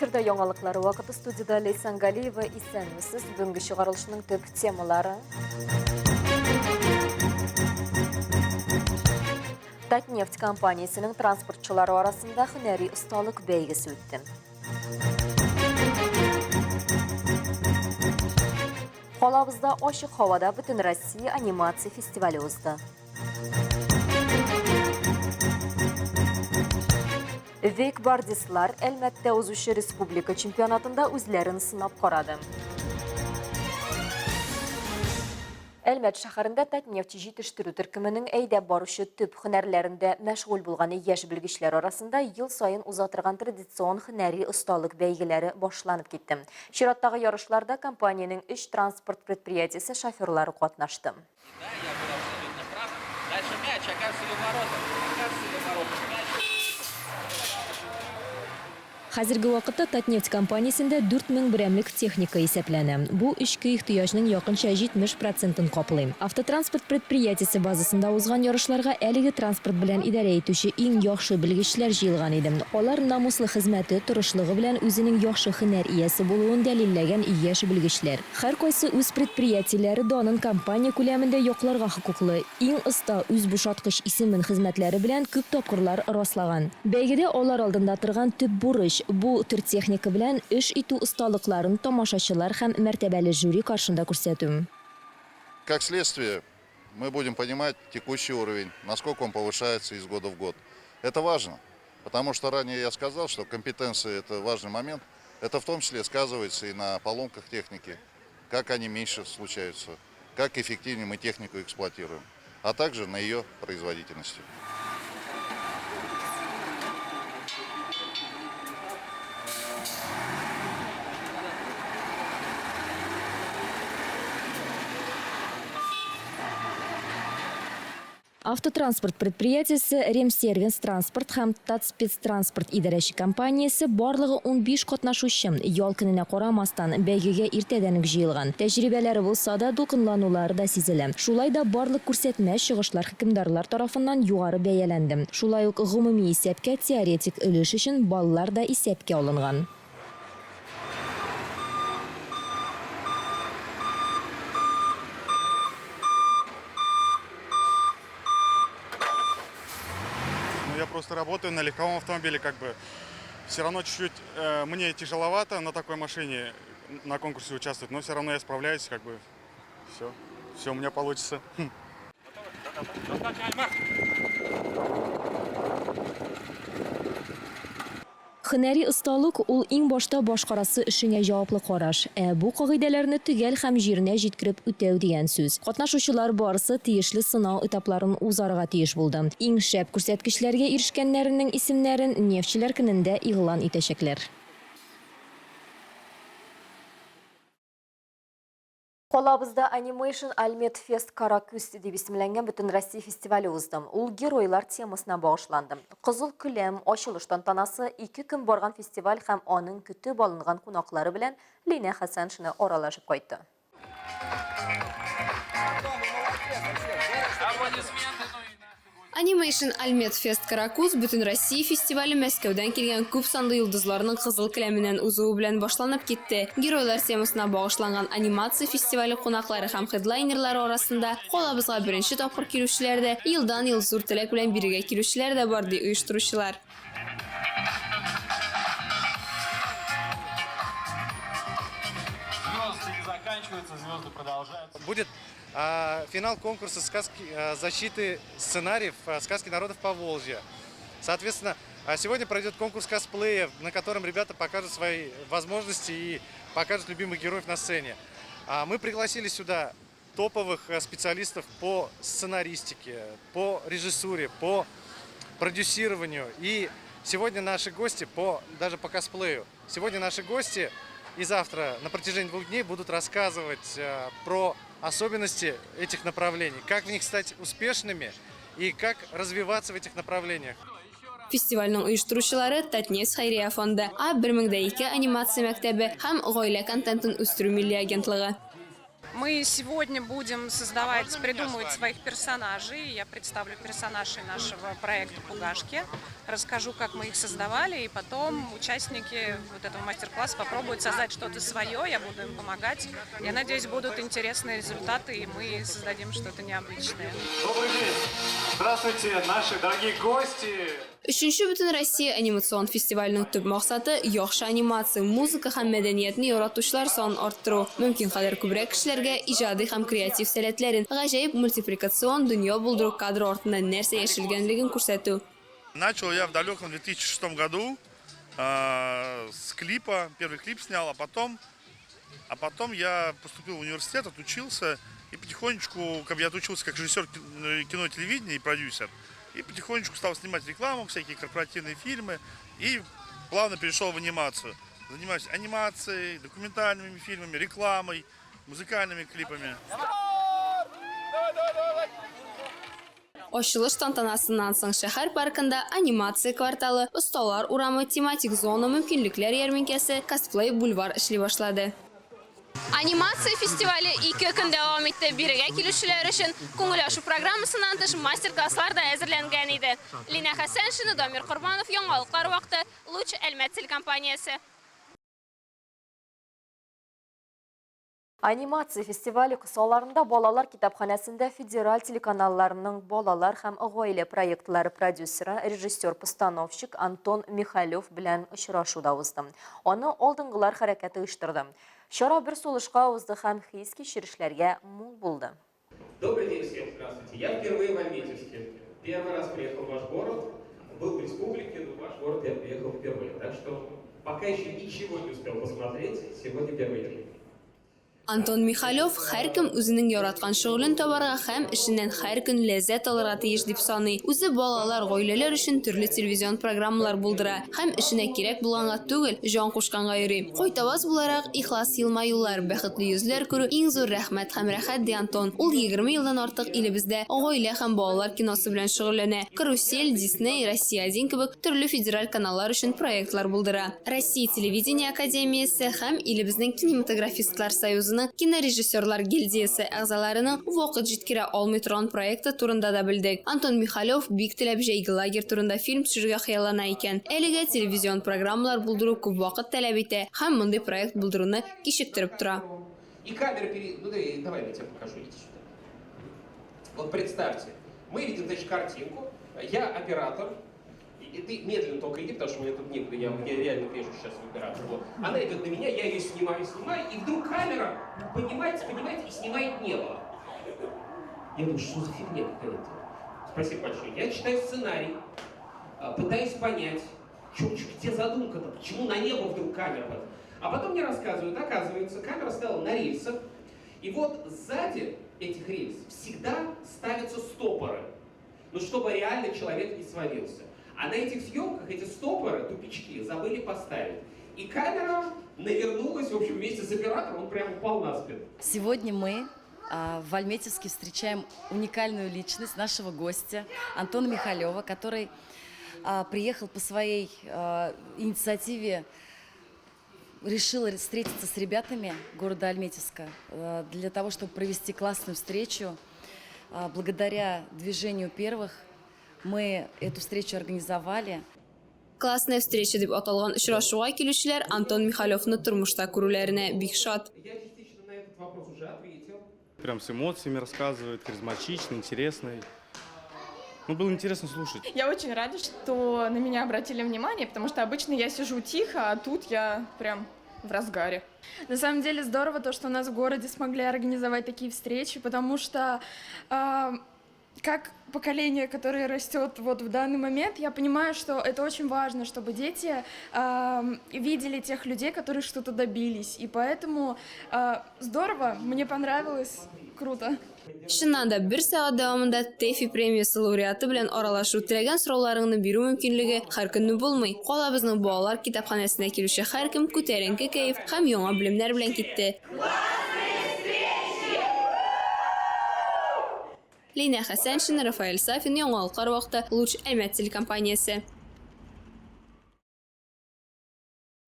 Эфирда яңалыклар вакыты студияда Лейсан Галиева. Исәнмесез. Бүгенге чыгарылышның төп темалары. Татнефть компаниясенең транспортчылары арасында һөнәри осталык бәйгесе үтте. Калабызда ачык һавада Бөтенроссия анимация фестивале узды. Вейкбордистлар Әлмәттә узучы республика чемпионатында үзләрен сынап карады. Әлмәт шәһәрендә Татнефть җитештерү төркеменең әйдәп баручы төп һөнәрләрендә мәшгуль булган яшь белгечләр арасында ел саен уза торган традицион һөнәри осталык бәйгеләре башланып китте. Чираттагы ярышларда компаниянең өч транспорт предприятиесе шоферлары катнашты. Хәзерге вакытта Татнефть компаниясендә 4000 берәмлек техника исәпләнә. Бу эчке ихтыяҗның якынча 70 процентын каплый. Автотранспорт предприятиесе базасында узган ярышларга әлеге транспорт белән идарә итүче иң яхшы белгечләр җыелган иде. Алар намуслы хезмәте, тырышлыгы белән үзенең яхшы һөнәр иясе булуын дәлилләгән яшь белгечләр. Һәркайсы үз предприятиеләре данын компания күләмендә якларга хокуклы. Иң оста үзбушаткыч исемен хезмәтләре белән күп тапкырлар раслаган. Бәйгедә алар алдында торган төп бурыч, бу төр техника белән эш итү осталыкларын тамашачылар һәм мәртәбәле жюри каршында күрсәтү. Как следствие, мы будем понимать текущий уровень, насколько он повышается из года в год. Это важно, потому что ранее я сказал, что компетенции – это важный момент. Это в том числе сказывается и на поломках техники, как они меньше случаются, как эффективнее мы технику эксплуатируем, а также на ее производительности. Автотранспорт предприятиесе, Ремсервис Транспорт һәм Татспецтранспорт идарәче компаниясе барлыгы 15 катнашучы, ял көненә карамастан, бәйгегә иртәдән үк җыелган. Тәҗрибәләре булса да, дулкынланулары да сизелә. Шулай да барлык күрсәтмә, чыгышлар хөкемдарлар тарафыннан югары бәяләнде. Шулай ук гомуми исәпкә теоретик өлеш өчен баллар да исәпкә алынган. Ну, я просто работаю на легковом автомобиле, как бы. Все равно чуть-чуть мне тяжеловато на такой машине на конкурсе участвовать, но все равно я справляюсь, как бы. Все, все у меня получится. Һөнәри осталык, ул иң башта башкарасы эшеңә җаваплы караш, ә бу кагыйдәләрне төгәл һәм җиренә җиткереп үтәү дигән сүз. Катнашучылар барысы тиешле сынау этапларын узарга тиеш булды. Иң шәп күрсәткечләргә ирешкәннәренең исемнәрен Нефтьчеләр көнендә игълан итәчәкләр. Калабызда Animation Almet Fest Каракүз дип исемләнгән Бөтенроссия фестивале узды. Ул геройлар темасына багышланды. Кызыл келәм, ачылыш тантанасы, ике көн барган фестиваль һәм аның көтеп алынган кунаклары белән Линә Хәсәншина аралашып кайтты. Animation Almet Fest Каракуз Бөтенроссия фестивале Мәскәүдән килгән күп санлы йолдызларның кызыл келәменнән узуы белән башланып китте. Геройлар темасына багышланган анимация фестивале кунаклары һәм хедлайнерлары арасында калабызга беренче тапкыр килүчеләр дә, елдан-ел зур теләк белән бирегә килүчеләр дә бар, ди оештыручылар. Будет финал конкурса сказки защиты сценариев сказки народов Поволжья. Соответственно, сегодня пройдет конкурс косплея, на котором ребята покажут свои возможности и покажут любимых героев на сцене. Мы пригласили сюда топовых специалистов по сценаристике, по режиссуре, по продюсированию. И сегодня наши гости, по, даже по косплею, сегодня наши гости и завтра на протяжении двух дней будут рассказывать про особенности этих направлений, как в них стать успешными и как развиваться в этих направлениях. Фестивальнең оештыручылары Татнефть хәйрия фонды, А 1002 анимация мәктәбе һәм Гаилә контентын үстерү милли агентлыгы. Мы сегодня будем создавать, придумывать своих персонажей. Я представлю персонажей нашего проекта «Пугашки». расскажу, как мы их создавали, и потом участники вот этого мастер-класса попробуют создать что-то свое, я буду им помогать. Я надеюсь, будут интересные результаты, и мы создадим что-то необычное. Добрый день! Здравствуйте, наши дорогие гости! Өченче Бөтенроссия анимацион фестиваленең төп максаты, яхшы анимация, музыка һәм мәдәниятне яратучылар санын арттыру, мөмкин кадәр күбрәк кешеләргә иҗади һәм креатив сәләтләрен, гаҗәеп мультипликацион дөнья булдыру кадры артында нәрсә яшелгәнлеген күрсәтү. Начал я в далеком 2006 году с клипа, первый клип снял, а потом я поступил в университет, отучился, и потихонечку, как я отучился как режиссер кино и телевидения и продюсер, и потихонечку стал снимать рекламу, всякие корпоративные фильмы, и плавно перешел в анимацию. Занимаюсь анимацией, документальными фильмами, рекламой, музыкальными клипами. Ачылыш тантанасыннан соң шәһәр паркында анимация кварталы, Осталар урамы, тематик зона, мөмкинлекләр ярминкәсе, косплей бульвар эшли башлады. Анимация фестивале ике көн дәвам итте. Бирегә килүчеләр өчен күңел ачу программасыннан тыш мастер-класслар да әзерләнгән иде. Линә Хәсәншина, Дамир Корбанов, Яңалыклар вакыты, Луч Әлмәт телекомпаниясе. Анимация фестивале кысаларында балалар китапханәсендә федераль телеканалларының балалар һәм гаилә проектлары продюсеры, режиссер-постановщик Антон Михалев белән очрашу да узды. Аны Алдынгылар хәрәкәте оештырды. Чара бер сулышка узды һәм хис-кичерешләргә мул булды. Добрый день всем, здравствуйте. Я впервые в Альметьевске. Первый раз приехал в ваш город, был в республике, но в ваш город я приехал впервые. Так что пока еще ничего не успел посмотреть, сегодня первый день. Антон Михалев һәркем үзенең яраткан шөгылен табарга һәм эшеннән һәр көн ләззәт алырга тиеш дип саный. Үзе балалар, гаиләләр өчен төрле телевизион программалар булдыра һәм эшенә кирәк булганга түгел, җан кушканга йөри. Кайтаваз буларак, ихлас елмаюлар, бәхетле йөзләр күрү иң зур рәхмәт һәм рәхәт, ди Антон. Ул 20 елдан артык илебездә гаилә һәм балалар киносы белән шөгыльләнә. Карусель, Дисней, Россия-1 кебек төрле федераль каналлар өчен проектлар булдыра. Россия телевидение академиясе һәм илебезнең кинематографистлар союзының кинорежиссерлар гильдиясе әгъзаларының вакыт җиткерә алмый торган проекты турында да белдек. Антон Михалев бик теләп җәйге лагерь турында фильм төшерергә хыяллана икән. Әлегә телевизион программалар булдыру күп вакыт таләп итә һәм мондый проект булдыруны кичектереп тора. И камера пере... Ну, давай я тебе покажу, иди сюда. Вот представьте, мы видим, значит, картинку, я оператор, и ты медленно только иди, потому что мне тут некуда, я реально врежу сейчас в оператор. Вот. Она идет на меня, я ее снимаю, снимаю, и вдруг камера поднимается, поднимается и снимает небо. Я думаю, что за фигня какая-то? Спасибо большое. Я читаю сценарий, пытаюсь понять, где задумка-то, почему на небо вдруг камера? А потом мне рассказывают, оказывается, камера стояла на рельсах, и вот сзади этих рельс всегда ставятся стопоры, ну, чтобы реально человек не свалился. А на этих съемках эти стопоры, тупички, забыли поставить. И камера навернулась, в общем, вместе с оператором, он прям упал на спину. Сегодня мы в Альметьевске встречаем уникальную личность нашего гостя Антона Михалева, который приехал по своей инициативе, решил встретиться с ребятами города Альметьевска для того, чтобы провести классную встречу. Благодаря движению первых мы эту встречу организовали. Классная встреча дип аталган очрашуга килүчеләр Антон Михалевны тормышта күрүләренә бик шат. Я частично на этот вопрос уже ответил. Прям с эмоциями рассказывает, харизматичный, интересный. Ну, было интересно слушать. Я очень рада, что на меня обратили внимание, потому что обычно я сижу тихо, а тут я прям в разгаре. На самом деле здорово то, что у нас в городе смогли организовать такие встречи, потому что как поколение, которое растет вот в данный момент, я понимаю, что это очень важно, чтобы дети видели тех людей, которые что-то добились. И поэтому здорово, мне понравилось, круто. Чыннан да, бер сәгать дәвамында ТЭФИ премиясе лауреаты белән аралашу, теләгән сорауларыңны бирү мөмкинлеге һәр көнне булмый. Калабызның балалар китапханәсенә килүче һәркем күтәренке кәеф һәм яңа белемнәр белән китте. Лина Хәсәншина, Рафаэль Сафин, Яңалыклар вакыты, Луч Әлмәт телекомпаниясе.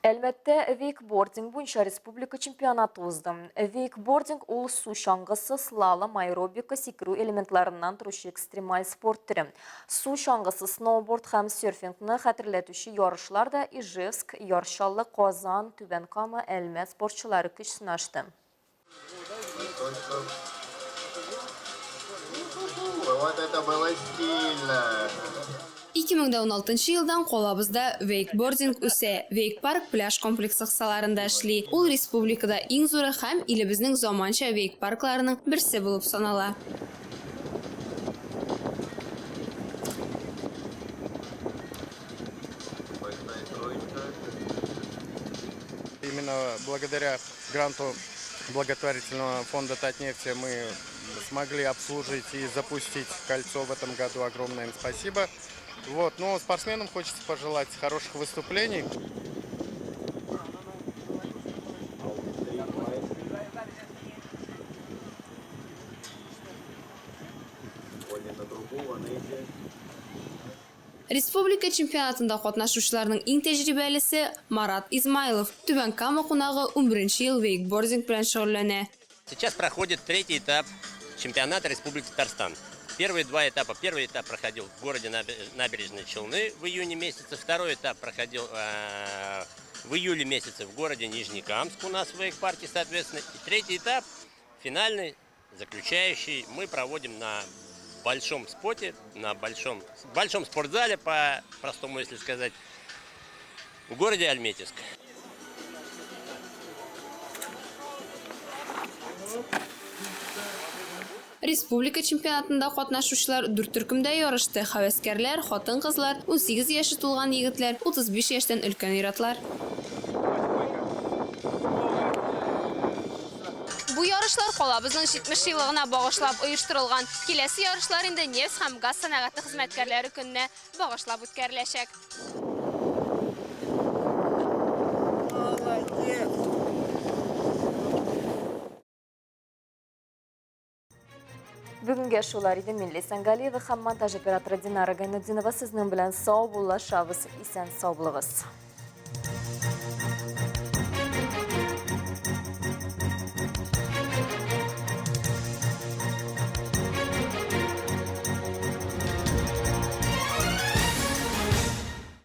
Әлмәттә вейкбординг буенча республика чемпионаты узды. Вейкбординг ул су чаңгысы, слалом, аэробика, сикерү элементларыннан торучы экстремаль спорт төре. Су чаңгысы, сноуборд һәм серфингны хәтерләтүче ярышлар да Ижевск, Яр Чаллы, Казан, Түбән Кама, Әлмәт спортчылары көч сынашты. Вот это было стильно! 2016 елдан калабызда вейкбординг үсә. Вейк-парк пляж комплексы кысаларында эшли. Ул республикада иң зуры һәм илебезнең заманча вейк-паркларының берсе булып санала. Именно благодаря гранту благотворительного фонда «Татнефти» мы смогли обслужить и запустить кольцо в этом году. Огромное им спасибо. Вот. Но спортсменам хочется пожелать хороших выступлений. Республика чемпионатында катнашучыларның иң тәҗрибәлесе, Марат Измайлов. Түбән Кама кунагы унберенче ел вейкбординг белән шөгыльләнә. Сейчас проходит третий этап чемпионата Республики Татарстан. Первые два этапа. Первый этап проходил в городе Набережные Челны в июне месяце. Второй этап проходил э, в июле месяце в городе Нижнекамск у нас в вейк-парке, соответственно. И третий этап, финальный, заключающий, мы проводим на большом споте, на большом, большом спортзале, по-простому, если сказать, в городе Альметьевск. Республика чемпионатында катнашучылар дүрт төркемдә ярышты, һәвәскәрләр, хатын-кызлар, 18 яше тулган егетләр, 35 яшьтән өлкән ир-атлар. Бу ярышлар калабызның 70 еллыгына багышлап оештырылган. Киләсе ярышлар инде нефть һәм газ сәнәгате хезмәткәрләре көненә багышлап үткәреләчәк. Бүгенгә шулар иде. Мин Ләйсән Галиева һәм монтаж операторы Динара Гайнутдинова сезнең белән саубуллашабыз. Исән сау булыгыз.